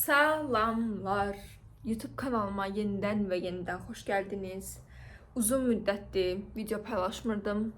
Salamlar. YouTube kanalıma yenidən və yenidən xoş gəldiniz. Uzun müddətdir video paylaşmırdım.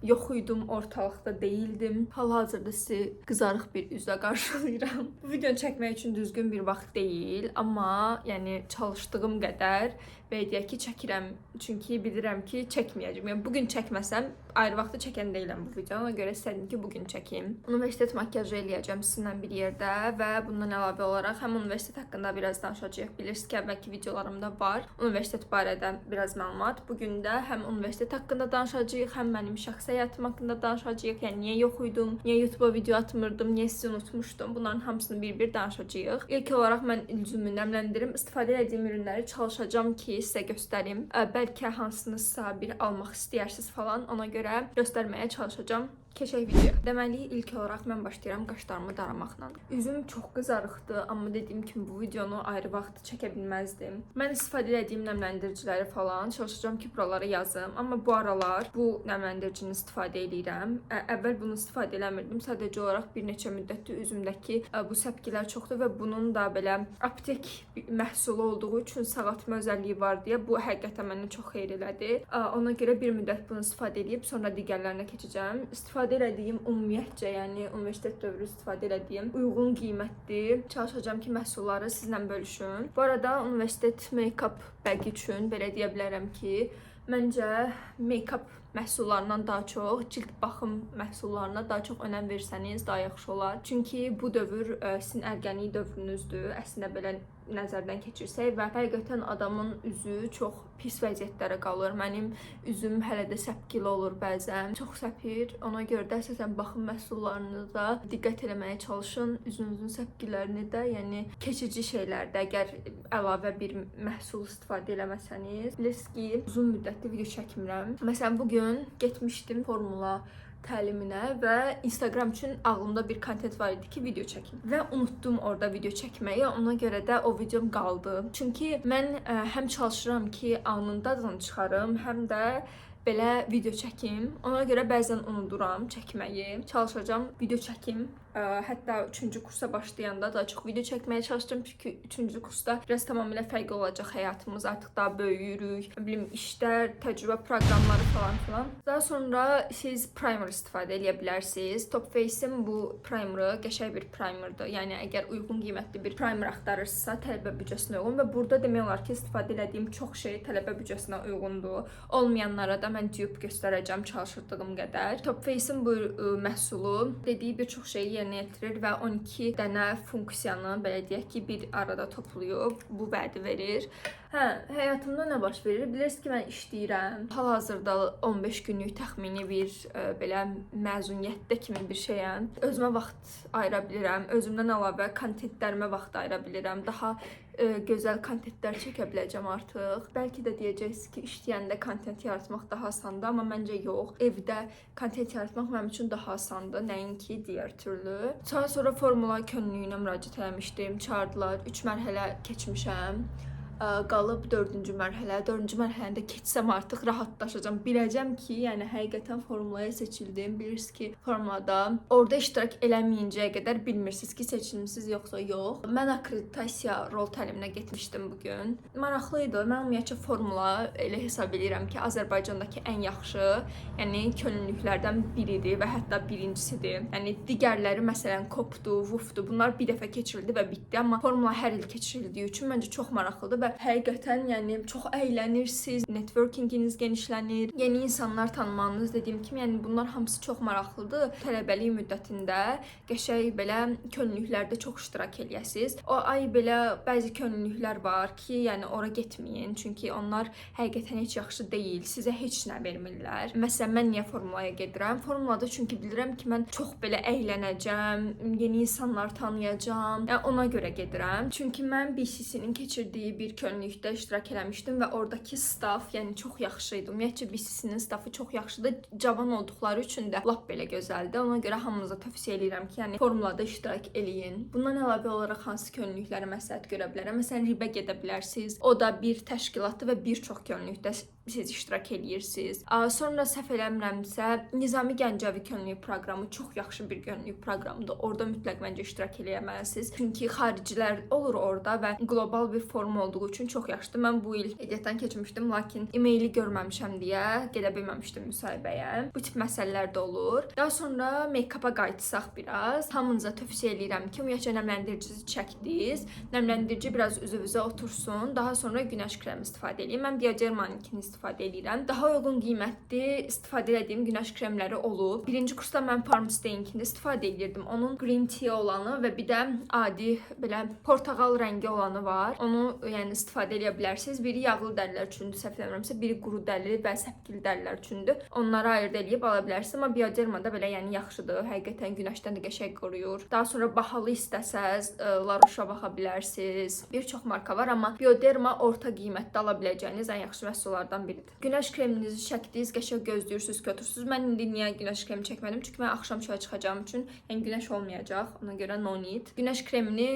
Yox idim, ortalıqda değildim. Hal-hazırda sizi qızarıq bir üzlə qarşılayıram. Bu videonu çəkmək üçün düzgün bir vaxt deyil, amma yəni çalışdığım qədər, belə deyək ki, çəkirəm. Çünki bilirəm ki, çəkməyəcəm. Yəni bu gün çəkməsəm, ayrı vaxtda çəkən deyiləm bu videonu. Ona görə istədim ki, bu gün çəkim. Universitet makiyajı eləyəcəm sizinlə bir yerdə və bundan əlavə olaraq həm universitet haqqında biraz danışacağıq. Bilirsiniz ki, əvvəlki videolarımda var universitet barədə biraz məlumat. Bu gün də həm universitet haqqında danışacağıq, həm mənim şəxsi həyatım haqqında danışacağıq. Yəni niyə yox idim, niyə YouTube-a video atmırdım, niyə sizi unutmuşdum. Bunların hamısını bir-bir danışacağıq. İlk olaraq mən üzümü nəmləndirim. İstifadə etdiyim ürünləri çalışacağam ki, sizə göstərim. Bəlkə hansınızsa bir almaq istəyərsiniz falan. Ona görə göstərməyə çalışacağam. Keçək videoya. Deməli, ilk olaraq mən başlayıram qaşlarımı daramaqla. Üzüm çox qızarıqdır, amma dediyim kimi bu videonu ayrı vaxt çəkə bilməzdim. Mən istifadə etdiyim nəmləndiriciləri falan çalışacağam ki, buralara yazım. Amma bu aralar bu nəmləndiricini istifadə edirəm. Əvvəl bunu istifadə eləmirdim. Sadəcə olaraq bir neçə müddətdir üzümdəki bu səpkilər çoxdur və bunun da belə aptek məhsulu olduğu üçün sağaltma özəlliyi var deyə bu həqiqətən mənə çox xeyir elədi. Ona görə bir müddət bunu istifadə edib sonra digərlərinə keçəcəm. İstifadə elədiyim ümumiyyətcə, yəni universitet dövrü istifadə elədiyim uyğun qiymətli, çalışacağam ki, məhsulları sizlə bölüşüm. Bu arada universitet make-up bag üçün belə deyə bilərəm ki, məncə make-up məhsullarından daha çox cild baxım məhsullarına daha çox önəm versəniz, daha yaxşı olar. Çünki bu dövr sizin ərgənlik dövrünüzdür. Əslində belə nəzərdən keçirsək və həqiqətən adamın üzü çox pis vəziyyətlərə qalır. Mənim üzüm hələ də səpkili olur bəzən. Çox səpir. Ona görə də əsasən baxım məhsullarınıza diqqət eləməyə çalışın. Üzünüzün səpkilərini də, yəni keçici şeylərdə əgər əlavə bir məhsul istifadə eləməsəniz, bilirsiniz ki, uzun müddətli video çəkmirəm. Məsələn, bu gün getmişdim formula təliminə və Instagram üçün ağlımda bir kontent var idi ki, video çəkim. Və unutdum orada video çəkməyi. Ona görə də o videom qaldı. Çünki mən həm çalışıram ki, anında çıxarım, həm də belə video çəkim. Ona görə bəzən unuduram çəkməyi. Çalışacağam video çəkim. Hətta 3-cü kursa başlayanda daha çox video çəkməyə çalışdım, çünki 3-cü kursda biraz tamamilə fərqli olacaq həyatımız. Artıq daha böyüyürük. Nə bilim, işlər, təcrübə proqramları falan filan. Daha sonra siz primer istifadə edə bilərsiniz. Top Face-in bu primerı qəşəng bir primerdir. Yəni əgər uyğun qiymətli bir primer axtarırsınızsa, tələbə büdcəsinə uyğun və burada demək olar ki, istifadə elədiyim çox şey tələbə büdcəsinə uyğundur. Olmayanlara da mən dupe göstərəcəm çalışdığım qədər. Top Face-in bu məhsulu dediyi bir çox şeyi yerinə yetirir və 12 dənə funksiyanı, belə deyək ki, bir arada toplayıb bu vədi verir. Hə, həyatımda nə baş verir? Bilirsiniz ki, mən işləyirəm. Hal-hazırda 15 günlük təxmini bir belə məzuniyyətdə kimi bir şeyəm. Özümə vaxt ayıra bilirəm. Özümdən əlavə kontentlərimə vaxt ayıra bilirəm. Daha gözəl kontentlər çəkə biləcəm artıq. Bəlkə də deyəcəksiniz ki, işləyəndə kontent yaratmaq daha asandır, amma məncə yox. Evdə kontent yaratmaq mənim üçün daha asandır, nəinki digər türlü. Daha sonra formula könüllülüyünə müraciət eləmişdim. Çağırdılar. 3 mərhələ keçmişəm. Qalıb dördüncü mərhələ. Dördüncü mərhələni də keçsəm, artıq rahatlaşacağam. Biləcəm ki, yəni həqiqətən formulaya seçildim. Bilirsiniz ki, formulada orada iştirak eləməyincəyə qədər bilmirsiniz ki, seçilmisiniz yoxsa yox. Mən akkreditasiya rol təliminə getmişdim bu gün. Maraqlı idi. Mən ümumiyyətcə formula elə hesab edirəm ki, Azərbaycandakı ən yaxşı, yəni könüllülüklərdən biridir və hətta birincisidir. Yəni digərləri, məsələn, KOP-dur, VUF-dur. Bunlar bir dəfə keçirildi və bitdi, amma formula hər il keçirildiyi üçün məncə çox maraqlıdır və həqiqətən yəni çox əylənirsiniz, networkinginiz genişlənir, yeni insanlar tanımanız, dediyim kimi, yəni bunlar hamısı çox maraqlıdır. Tələbəlik müddətində qəşəng belə könüllülüklərdə çox iştirak eləyəsiniz. O ay belə bəzi könüllülüklər var ki, yəni ora getməyin, çünki onlar həqiqətən heç yaxşı deyil, sizə heç nə vermirlər. Məsələn, mən niyə formulaya gedirəm? Formulada çünki bilirəm ki, mən çox belə əylənəcəm, yeni insanlar tanıyacağam. Yəni ona görə gedirəm. Çünki mən BCC-nin keçirdiyi bir könüllülükdə iştirak eləmişdim və oradakı staff yəni çox yaxşı idi. Ümumiyyətcə BCC-nin staffı çox yaxşıdır. Cavan olduqları üçün də lap belə gözəldir. Ona görə hamınıza tövsiyə eləyirəm ki, yəni formulada iştirak eləyin. Bundan əlavə olaraq hansı könüllülükləri məsləhət görə bilərəm? Məsələn, RİB-ə gedə bilərsiniz. O da bir təşkilatdır və bir çox könüllülükdə siz iştirak eləyirsiniz. Sonra səhv eləmirəmsə, Nizami Gəncəvi könüllülük proqramı çox yaxşı bir könüllülük proqramıdır. Orada mütləq məncə iştirak eləməlisiniz. Çünki xaricilər olur orada və qlobal bir forum olduğu üçün çox yaxşıdır. Mən bu il qeydiyyatdan keçmişdim, lakin e-maili görməmişəm deyə gedə bilməmişdim müsahibəyə. Bu tip məsələlər də olur. Daha sonra make-apa qayıtsaq biraz. Hamınıza tövsiyə eləyirəm ki, ümumiyyətcə nəmləndiricinizi çəkdiniz. Nəmləndirici biraz üzünüzə otursun. Daha sonra günəş kremi istifadə eləyin. Mən Bioderma-nınkini istifadə eləyirəm. Daha uyğun qiymətli istifadə etdiyim günəş kremləri olub. Birinci kursda mən Farmstay-inkini istifadə edirdim. Onun green tea olanı və bir də adi belə portağal rəngi olanı var. Onu yəni istifadə edə bilərsiniz. Biri yağlı dərilər üçündür, səhv eləmirəmsə, biri quru dərili və səpgili dərilər üçündür. Onları ayırd eləyib ala bilərsiniz. Amma Bioderma da belə yəni yaxşıdır. Həqiqətən günəşdən də qəşəng qoruyur. Daha sonra bahalı istəsəz, La Roche-a baxa bilərsiniz. Bir çox marka var, amma Bioderma orta qiymətdə ala biləcəyiniz ən yaxşı məhsullardan biridir. Günəş kreminizi çəkdiniz, qəşəng gözləyirsiniz, götürsüz. Mən indi niyə günəş kremi çəkmədim? Çünki mən axşam çölə çıxacağım üçün, yəni günəş olmayacaq. Ona görə no need. Günəş kremini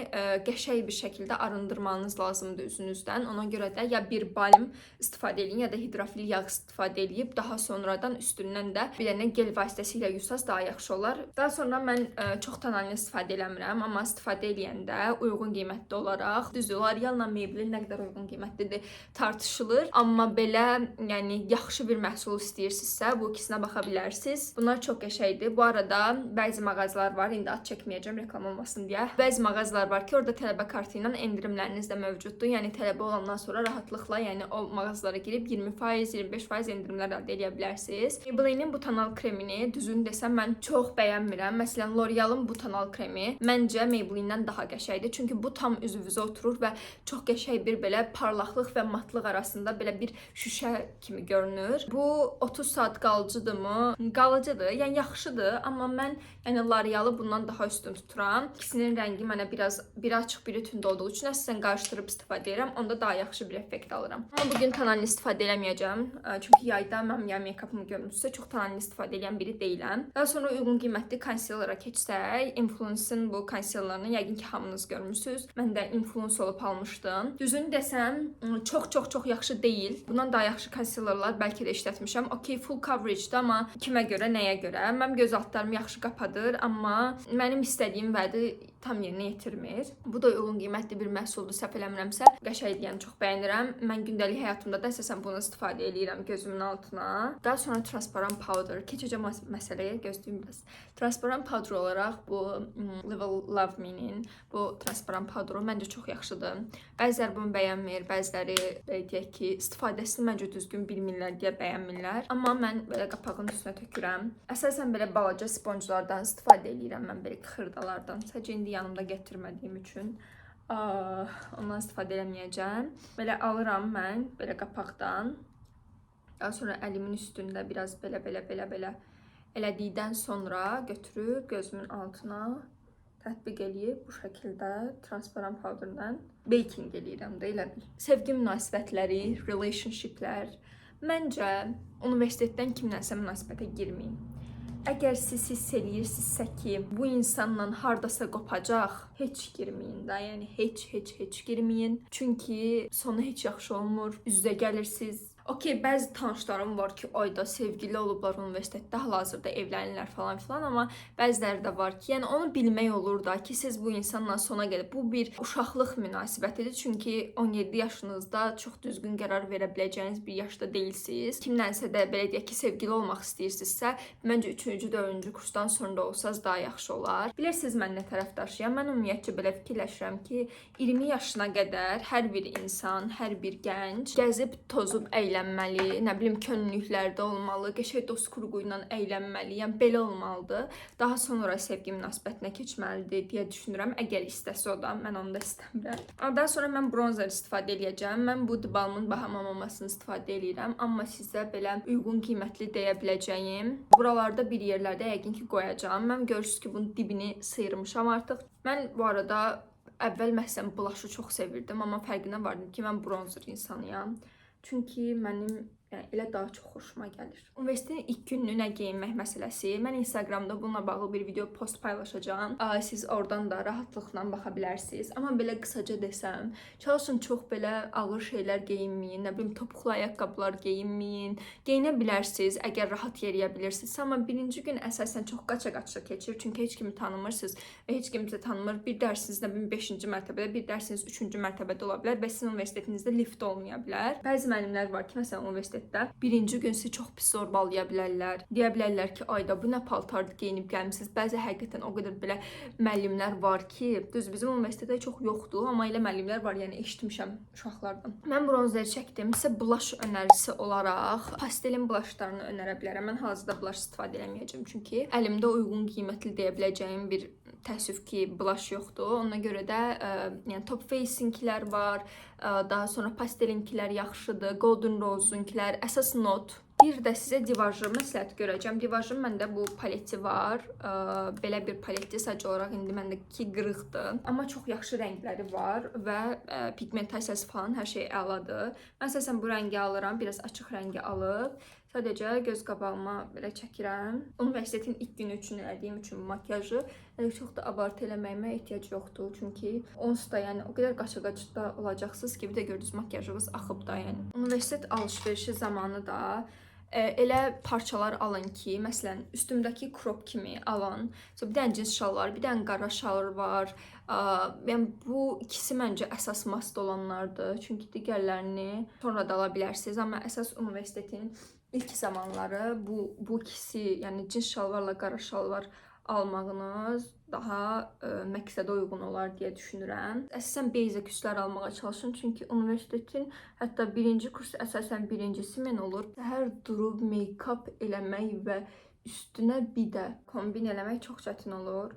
qəşəng bir şəkildə arındırmanız lazımdır üzünüzdən. Ona görə də ya bir balm istifadə eləyin, ya da hidrofil yağ istifadə eləyib daha sonradan üstündən də bir dənə gel vasitəsilə yusaz, daha yaxşı olar. Daha sonra mən çox tonalni istifadə eləmirəm, amma istifadə eləyəndə uyğun qiymətli olaraq, düzdür, L'Oreal-la Maybelline nə qədər uyğun qiymətlidir tartışılır, amma belə yəni yaxşı bir məhsul istəyirsinizsə, bu ikisinə baxa bilərsiniz. Bunlar çox qəşəngdir. Bu arada bəzi mağazalar var, indi ad çəkməyəcəm reklam olmasın deyə. Bəzi mağazalar var ki, orada tələbə kartı ilə endirimləriniz də mövcuddur. Yəni tələbə olandan sonra rahatlıqla yəni o mağazalara girib 20%, 25% endirimlər əldə edə bilərsiniz. Maybelline-in bu tonal kremini, düzünü desəm, mən çox bəyənmirəm. Məsələn, L'Oreal-ın bu tonal kremi məncə Maybelline-dən daha qəşəngdir. Çünki bu tam üzünüzə oturur və çox qəşəng bir belə parlaqlıq və matlıq arasında belə bir şüşə kimi görünür. Bu 30 saat qalıcıdırmı? Qalıcıdır. Yəni yaxşıdır, amma mən yəni L'Oreal-ı bundan daha üstün tuturam. İkisinin rəngi mənə biraz, biri açıq, biri tünd olduğu üçün əsasən qarışdırıb istifadə edirəm. Onda daha yaxşı bir effekt alıram. Amma bugün tonalni istifadə eləməyəcəm. Çünki yayda mən yay make-upımı görmüsünüzsə, çox tonalni istifadə edən biri deyiləm. Daha sonra uyğun qiymətli concealer-a keçsək, Influence-in bu concealer-ını yəqin ki, hamınız görmüsüz. Mən də influence olub almışdım. Düzünü desəm, çox çox çox yaxşı deyil. Bundan daha yaxşı concealerlar bəlkə də işlətmişəm. Okay, full coverage-dir, amma kimə görə, nəyə görə? Mənim göz altlarımı yaxşı qapadır, amma mənim istədiyim vədi tam yerinə yetirmir. Bu da uyğun qiymətli bir məhsuldur, səhv eləmirəmsə. Qəşəngdir, yəni çox bəyənirəm. Mən gündəlik həyatımda da əsasən bunu istifadə eləyirəm gözümün altına. Daha sonra transparent powder. Keçəcəm məsələyə, gözləyim biraz. Transparent powder olaraq bu Live Love Me-nin bu transparent powderu məncə çox yaxşıdır. Bəziləri bunu bəyənmir, bəziləri belə deyək ki, istifadəsini məncə düzgün bilmirlər deyə bəyənmirlər. Amma mən belə qapağın üstünə tökürəm. Əsasən belə balaca sponjlardan istifadə eləyirəm mən, belə xırdalardan. Sadəcə indi yanımda gətirmədiyim üçün ondan istifadə eləməyəcəm. Belə alıram mən belə qapaqdan. Daha sonra əlimin üstündə biraz belə belə belə belə elədikdən sonra götürüb gözümün altına tətbiq eləyib bu şəkildə transparent powderdən baking eləyirəm də elə bil. Sevgi münasibətləri, relationshiplər. Məncə universitetdən kimlənsə münasibətə girməyin. Əgər siz hiss eləyirsinizsə ki, bu insanla hardasa qopacaq, heç girməyin də. Yəni heç heç heç girməyin. Çünki sonu heç yaxşı olmur. Üz-üzə gəlirsiniz. Okay, bəzi tanışlarım var ki, ayda sevgili olublar universitetdə, hal-hazırda evlənirlər falan filan, amma bəziləri də var ki, yəni onu bilmək olur da ki, siz bu insanla sona qədər, bu bir uşaqlıq münasibətidir. Çünki 17 yaşınızda çox düzgün qərar verə biləcəyiniz bir yaşda deyilsiniz. Kimlənsə də belə deyək ki, sevgili olmaq istəyirsinizsə, məncə 3-cü, 4-cü kursdan sonra olsaz daha yaxşı olar. Bilirsiniz mən nə tərəfdaşıyam? Mən ümumiyyətcə belə fikirləşirəm ki, 20 yaşına qədər hər bir insan, hər bir gənc gəzib, tozub əylənməli, nə bilim könüllülüklərdə olmalı, qəşəng dost qrupu ilə əylənməli, yəni belə olmalıdır. Daha sonra sevgi münasibətinə keçməlidir deyə düşünürəm. Əgər istəsə o da, mən onu da istəmirəm. Daha sonra mən bronzer istifadə eləyəcəm. Mən bu The Balm-ın Bahama Mamasını istifadə eləyirəm, amma sizə belə uyğun qiymətli deyə biləcəyim. Buralarda bir yerlərdə yəqin ki qoyacağam. Mən görürsüz ki, bunun dibini sıyırmışam artıq. Mən bu arada əvvəl məsələn blush-ı çox sevirdim, amma fərqinə vardım ki, mən bronzer insanıyam. Çünki mənim Yəni elə daha çox xoşuma gəlir. Universitetin ilk gününü nə geyinmək məsələsi. Mən Instagramda bununla bağlı bir video post paylaşacağam. Siz oradan da rahatlıqla baxa bilərsiniz. Amma belə qısaca desəm, çalışın çox belə ağır şeylər geyinməyin, nə bilim, topuqlu ayaqqabılar geyinməyin. Geyinə bilərsiniz, əgər rahat yeriyə bilirsinizsə, amma birinci gün əsasən çox qaça-qaça keçir. Çünki heç kimi tanımırsınız və heç kim sizi tanımır. Bir dərsiniz nə bilim 5-ci mərtəbədə, bir dərsiniz 3-cü mərtəbədə ola bilər və sizin universitetinizdə lift olmaya bilər. Bəzi müəllimlər var ki, məsələn, universitetdə birinci gün sizi çox pis zorbalaya bilərlər. Deyə bilərlər ki, ayda bu nə paltardır geyinib gəlmisiniz. Bəzi həqiqətən o qədər belə müəllimlər var ki, düz bizim universitetdə çox yoxdur, amma elə müəllimlər var, yəni eşitmişəm uşaqlardan. Mən bronzer çəkdim. Sizə blush önərisi olaraq pastelin blushlarını önərə bilərəm. Mən hal-hazırda blush istifadə eləməyəcəm, çünki əlimdə uyğun qiymətli deyə biləcəyim bir, təəssüf ki, blush yoxdur. Ona görə də yəni Top Face-inkilər var, daha sonra pastelinкilər yaxşıdır, Golden Rose-unkilər, əsas Note. Bir də sizə Divajı məsləhət görəcəm. Divajın məndə bu paleti var. Belə bir paletdir. Sadəcə olaraq indi məndəki qırıqdır. Amma çox yaxşı rəngləri var və pigmentasiyası falan, hər şey əladır. Mən əsasən bu rəngi alıram, biraz açıq rəngi alıb sadəcə göz qabağıma belə çəkirəm. Universitetin ilk günü üçün elədiyim üçün bu makiyajı, yəni çox da abartı eləməyimə ehtiyac yoxdur. Çünki onsuz da yəni o qədər qaça-qaçda olacaqsınız ki, bir də gördünüz, makiyajınız axıb da yəni. Universitet alışverişi zamanı da elə parçalar alın ki, məsələn, üstümdəki crop kimi alan. So, bir dənə cins şalvar, bir dənə qara şalvar var. Yəni bu ikisi məncə əsas must olanlardır. Çünki digərlərini sonra da ala bilərsiniz, amma əsas universitetin ilk zamanları bu ikisi, yəni cins şalvarla qara şalvar almağınız daha məqsədə uyğun olar deyə düşünürəm. Əsasən basic üstlər almağa çalışın, çünki universitetin hətta birinci kurs, əsasən birinci smen olur. Səhər durub make-up eləmək və üstünə bir də kombin eləmək çox çətin olur.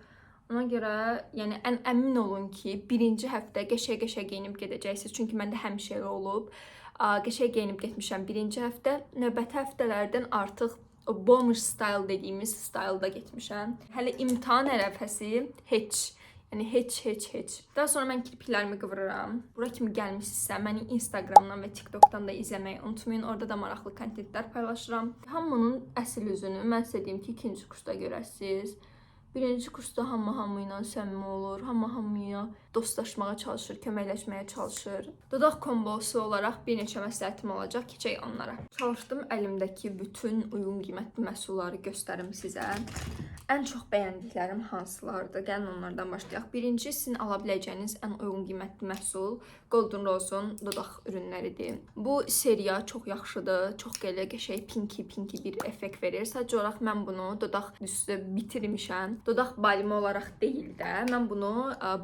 Ona görə yəni ən əmin olun ki, birinci həftə qəşəng-qəşəng geyinib gedəcəksiniz. Çünki məndə həmişə elə olub. Qəşəng geyinib getmişəm birinci həftə. Növbəti həftələrdən artıq o bomb style dediyimiz styleda getmişəm. Hələ imtahan ərəfəsi heç. Yəni heç, heç, heç. Daha sonra mən kirpiklərimi qıvırıram. Bura kimi gəlmisinizsə, məni Instagramdan və TikTokdan da izləməyi unutmayın. Orada da maraqlı kontentlər paylaşıram. Hamının əsl üzünü mən sizə deyim ki, ikinci kursda görəsiniz. Birinci kursda hamı hamı ilə səmimi olur, hamı hamıya dostlaşmağa çalışır, köməkləşməyə çalışır. Dodaq kombosu olaraq bir neçə məsləhətim olacaq, keçək onlara. Çalışdım əlimdəki bütün uyğun qiymətli məhsulları göstərim sizə. Ən çox bəyəndiklərim hansılardır? Gəlin onlardan başlayaq. Birinci, sizin ala biləcəyiniz ən uyğun qiymətli məhsul Golden Rose-un dodaq ürünləridir. Bu seriya çox yaxşıdır. Çox belə qəşəng pinky pinky bir effekt verir. Sadəcə olaraq mən bunu dodaq üstü bitirmişəm. Dodaq balmi olaraq deyil də, mən bunu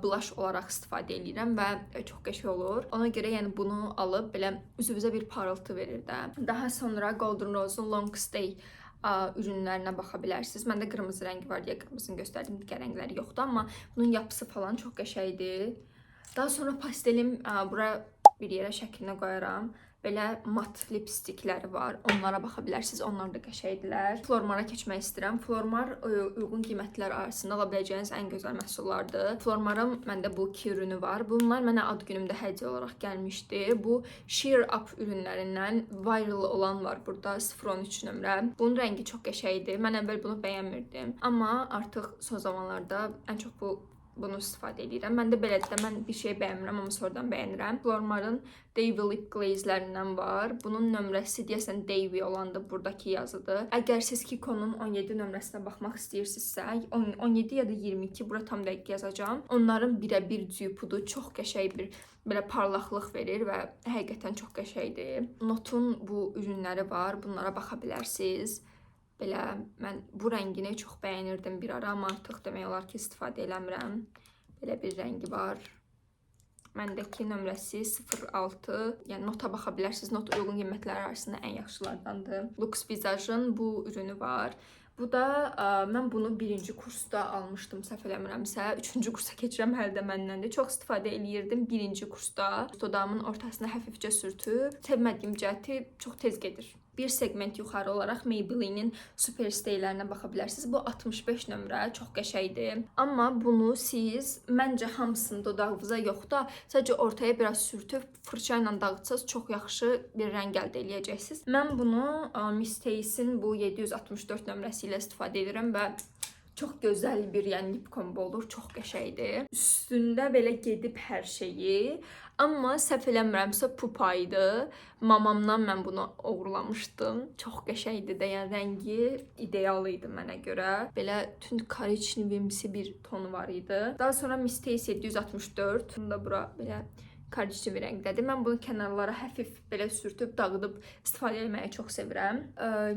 blush olaraq istifadə edirəm və çox qəşəng olur. Ona görə yəni bunu alıb belə üzünüzə bir parıltı verir də. Daha sonra Golden Rose-un Long Stay ürünlərinə baxa bilərsiniz. Məndə qırmızı rəngi var deyə qırmızını göstərdim, digər rəngləri yoxdur, amma bunun yapısı falan çox qəşəngdir. Daha sonra pastelim bura bir yerə şəklinə qoyaram. Belə mat lipstikləri var. Onlara baxa bilərsiniz. Onlar da qəşəngdirlər. Flormara keçmək istəyirəm. Flormar uyğun qiymətlər arasında ala biləcəyiniz ən gözəl məhsullardır. Flormarın məndə bu iki ürünü var. Bunlar mənə ad günümdə hədiyyə olaraq gəlmişdi. Bu Sheer Up ürünlərindən viral olan var burada, 013 nömrə. Bunun rəngi çox qəşəngdir. Mən əvvəl bunu bəyənmirdim. Amma artıq son zamanlarda ən çox bunu istifadə edirəm. Məndə belədir də, mən bir şey bəyənmirəm, amma sonradan bəyənirəm. Flormarın Dewy Lip Glaze-lərindən var. Bunun nömrəsi deyəsən Dewy olandır, buradakı yazıdır. Əgər siz Kiko'nun 17 nömrəsinə baxmaq istəyirsinizsə, 10 17 ya da 22, bura tam dəqiq yazacağam. Onların birəbir dupe-udur. Çox qəşəng bir belə parlaqlıq verir və həqiqətən çox qəşəngdir. Note'un bu ürünləri var. Bunlara baxa bilərsiniz. Belə mən bu rəngini çox bəyənirdim bir ara, amma artıq demək olar ki, istifadə eləmirəm. Belə bir rəngi var. Məndəki nömrəsi 06. Yəni Note-a baxa bilərsiniz. Note uyğun qiymətlər arasında ən yaxşılardandır. Lux Visage-ın bu ürünü var. Bu da mən bunu birinci kursda almışdım, səhv eləmirəmsə. Üçüncü kursa keçirəm, hələ də məndəndir. Çox istifadə eləyirdim birinci kursda. Dodağımın ortasına həfifcə sürtüb. Sevmədiyim cəhəti, çox tez gedir. Bir seqment yuxarı olaraq Maybelline-in Super Stay'lərinə baxa bilərsiniz. Bu 65 nömrə, çox qəşəngdir. Amma bunu siz məncə hamısını dodağınıza yox da, sadəcə ortaya biraz sürtüb fırça ilə dağıtsanız çox yaxşı bir rəng əldə eləyəcəksiniz. Mən bunu Miss Tace'in bu 764 nömrəsi ilə istifadə edirəm və çox gözəl bir, yəni lip combo olur, çox qəşəngdir. Üstündə belə gedib hər şeyi. Amma səhv eləmirəmsə Pupa idi. Mamamdan mən bunu oğurlamışdım. Çox qəşəngdir də, yəni rəngi ideal idi mənə görə. Belə tünd korичневimsi bir tonu var idi. Daha sonra Miss Tace 764. Bunu da bura belə korичневый rəngdədir. Mən bunu kənarlara həfif belə sürtüb dağıdıb istifadə etməyi çox sevirəm.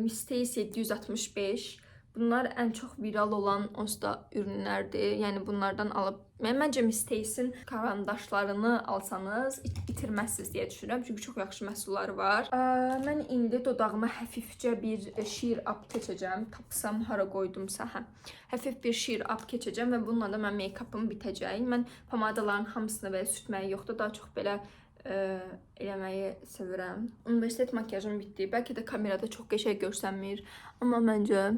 Miss Tace 765. Bunlar ən çox viral olan onsuz da ürünlərdir. Yəni bunlardan alıb, mən məncə Miss Tace'in karandaşlarını alsanız itirməzsiniz deyə düşünürəm. Çünki çox yaxşı məhsulları var. Mən indi dodağıma həfifcə bir sheer up keçəcəm. Tapsam, hara qoydumsa, hə. Həfif bir sheer up keçəcəm və bununla da mən make-upım bitəcək. Mən pomadaların hamısını belə sürtməyi yox da, daha çox belə eləməyi sevirəm. Universitet makiyajım bitdi. Bəlkə də kamerada çox qəşəng görsənmir, amma məncə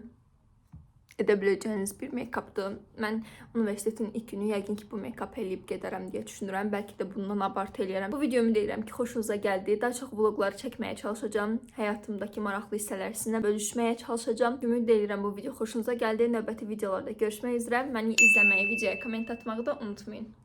edə biləcəyiniz bir make-updır. Mən universitetin ilk günü yəqin ki, bu make-up eləyib gedərəm deyə düşünürəm. Bəlkə də bundan abartı eləyərəm. Bu videomu deyirəm ki, xoşunuza gəldi. Daha çox vloqlar çəkməyə çalışacağam. Həyatımdakı maraqlı hissələri sizinlə bölüşməyə çalışacağam. Ümid edirəm bu video xoşunuza gəldi. Növbəti videolarda görüşmək üzrə. Məni izləməyi, videoya komment atmağı da unutmayın.